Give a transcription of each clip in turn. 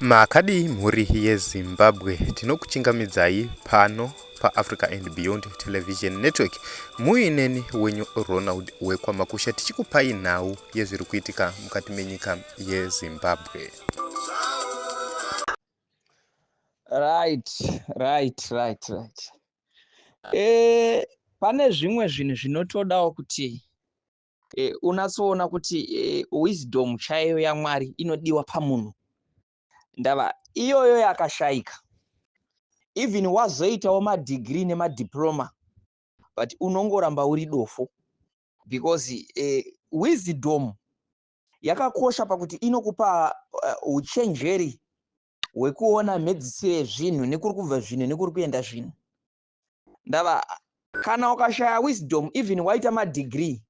Makadii mhuri yeZimbabwe, tinokuchingamidzai pano paAfrica and Beyond Television Network muineni wenyu Ronald wekwaMakusha tichikupai nhau yezviri kuitika mukati menyika yeZimbabwe. Right, right, right, right. Pane zvimwe zvinhu zvinotodawo kuti unatsoona kuti wisdom chaiyo yaMwari inodiwa pamunhu. Ndava iyoyo yakashaika. Even wazoitawo madegree nemadiploma, but unongoramba uri dofo because wisdom yakakosha pakuti inokupa uchenjeri hwekuona mhedzisiro yezvinhu, nekuri kubva zvinhu, nekuri kuenda zvinhu. Ndava kana ukashaya wisdom, even waita madegree,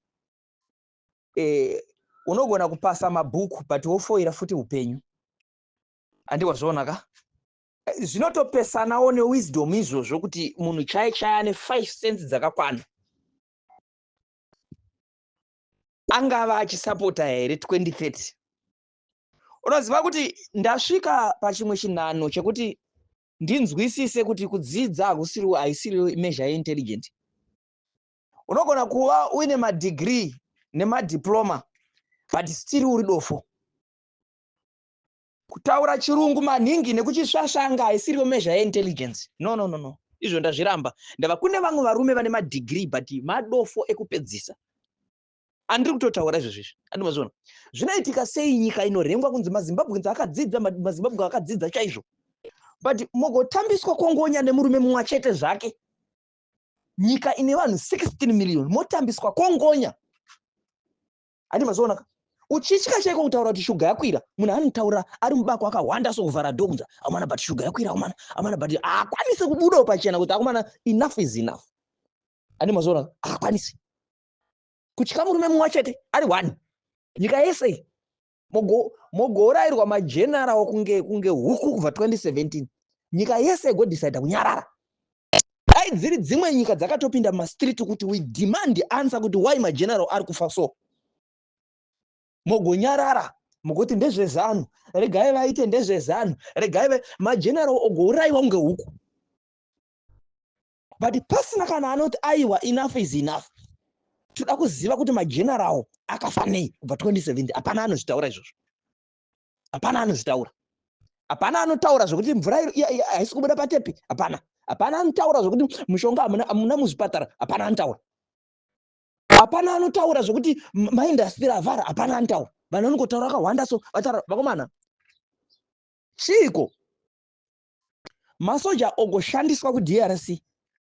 unogona kupasa mabhuku but wofoira futi upenyu. Handiwazviona ka? Zvinotopesanawo newisdom izvozvo kuti munhu chai chai ane 5 cents dzakakwana angava achisapota here 2030. Unoziva kuti ndasvika pachimwe chinhano chekuti ndinzwisise kuti kudzidza hakusiri, haisiri measure yeintelligent. Unogona kuva uine madegree nemadiploma but still uri dofo. Kutaura chirungu maningi nekuchisvasvanga haisiriyo measure yeintelligence. No, no, no, no, izvo ndazviramba. Ndava kune vamwe varume vane madegree but madofo ekupedzisa. Andiri kutotaura izvozvo izvi, andimazviona zvinoitika sei? Nyika inorengwa kunzi maZimbabweans akadzidza, maZimbabwe akadzidza chaizvo, but mogotambiswa kongonya nemurume mumwe chete zvake. Nyika ine vanhu 16 million, motambiswa kongonya. Handi mazoona ka? Uchitya chaiko kutaura kuti shuga yakwira. Munhu anotaura ari mubako akahwanda sokuvhara dhonza, amana, but shuga yakwira, amana, amana, but haakwanisi kubudawo pachena kuti, akomana, enough is enough. Handi mazoona ka? Haakwanisi kutya murume mumwe chete ari one. Nyika yese mogourayirwa mageneral kunge huku kubva 2017. Nyika yese igodecida kunyarara. Dai dziri dzimwe nyika dzakatopinda mumastreet kuti we demand answer kuti why mageneral ari kufa. So mogonyarara, mugoti ndezvezanu, regai vaite, ndezvezanu, regai mageneral ogourayiwa kunge huku, but pasina kana anoti, aiwa, enough is enough, toda kuziva kuti mageneral akafa nei kubva 2017. Hapana anozvitaura izvozvo, hapana anozvitaura. Hapana anotaura zvokuti mvura haisi kubuda patepi. Hapana, hapana anotaura zvokuti mushonga hamuna muzvipatara. Hapana anotaura. Hapana anotaura zvokuti maindustry avhara. Hapana anotaura. Vanhu vanongotaura vakawanda. So vataura, vakomana, chiiko? Masoja ogoshandiswa kuDRC,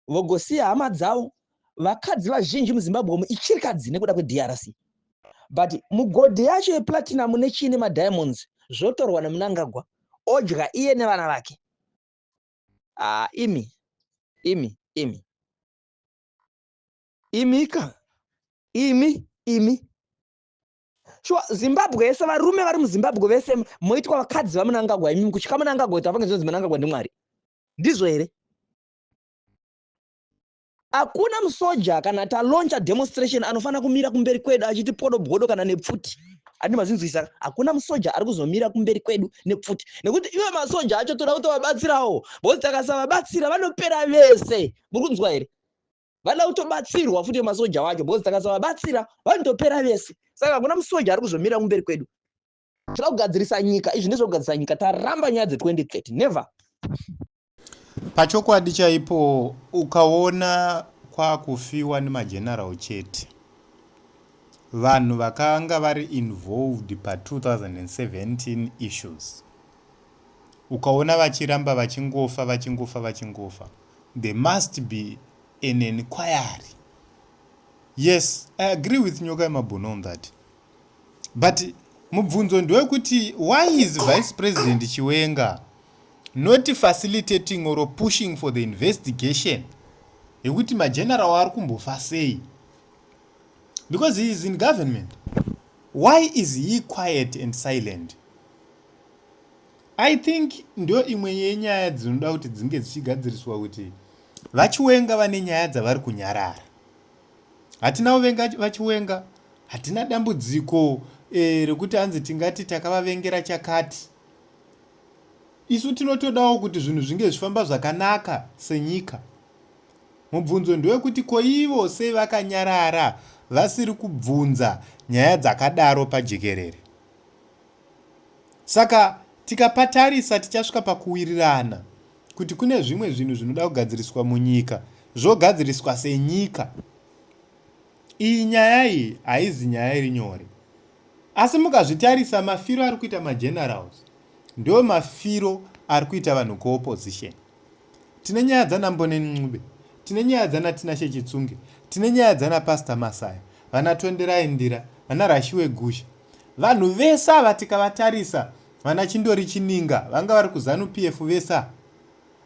vogosiya hama dzavo. Vakadzi vazhinji muZimbabwe umu ichirikadzi nekuda kweDRC, but mugodhi yacho yeplatinum nechii nemadiamonds zvotorwa neMunangagwa, odya iye nevana vake. Ah, imi, imi, imi, imika, imi, imi, shuwa Zimbabwe yese, varume vari muZimbabwe vese moitwa vakadzi vaMunangagwa. Imi kutya Munangagwa kuti afange zvinonzi Munangagwa ndiMwari, ndizvo here? Hakuna musoja kana talauncha demonstration anofanira kumira kumberi kwedu achiti podo bwodo kana nepfuti. Handi mazinzwisa? Hakuna musoja ari kuzomira kumberi kwedu nepfuti, nekuti ivo masoja acho toda kutovabatsirawo, because takasavabatsira vanopera vese. Muri kunzwa here? Vada kutobatsirwa futi masoja wacho, because takasavabatsira vanotopera vese. Saka hakuna musoja ari kuzomira kumberi kwedu. Toda kugadzirisa nyika. Izvi ndezvekugadzirisa nyika. Taramba nyaya dze2030, never. Pachokwadi chaipo, ukaona kwakufiwa nemageneral chete, vanhu vakanga vari involved pa2017 issues, ukaona vachiramba vachingofa, vachingofa, vachingofa, there must be an inquiry. Yes, I agree with Nyoka Yemabhunu on that, but mubvunzo ndewekuti why is Vice President Chiwenga not facilitating or pushing for the investigation yekuti mageneral ari kumbofa sei? Because he is in government. Why is he quiet and silent? I think ndo imwe yenyaya dzinoda kuti dzinge dzichigadziriswa, kuti vaChiwenga vane nyaya dzavari kunyarara. Hatina kuvenga vaChiwenga, hatina dambudziko rekuti hanzi tingati takavavengera chakati. Isu tinotodawo kuti zvinhu zvinge zvichifamba zvakanaka senyika. Mubvunzo ndewekuti ko ivo sei vakanyarara vasiri kubvunza nyaya dzakadaro pajekerere? Saka tikapatarisa tichasvika pakuwirirana kuti kune zvimwe zvinhu zvinoda kugadziriswa munyika zvogadziriswa senyika. Iyi nyaya iyi haizi nyaya iri nyore. Asi mukazvitarisa mafiro ari kuita magenerals ndo mafiro ari kuita vanhu kuopposition. Tine nyaya dzana Mboneni Ncube, tine nyaya dzana Tinashe Chitsunge, tine nyaya dzana Pastor Masaya, vana Tonderai Ndira, vana Rashiwe Gusha. Vanhu vese ava tikavatarisa, vana Chindori Chininga vanga vari kuZanu PF vese ava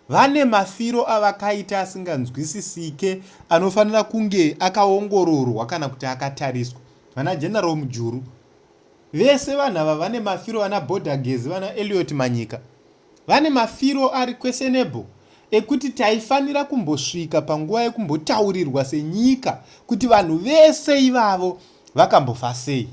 vane mafiro avakaita asinganzwisisike anofanira kunge akaongororwa kana kuti akatariswa. Vana General Mujuru vese vanhu ava vane mafiro, vana Border Gezi, vana Elliot Manyika Vane mafiro ari questionable ekuti taifanira kumbosvika panguva yekumbotaurirwa senyika kuti vanhu vese ivavo vakambofa sei.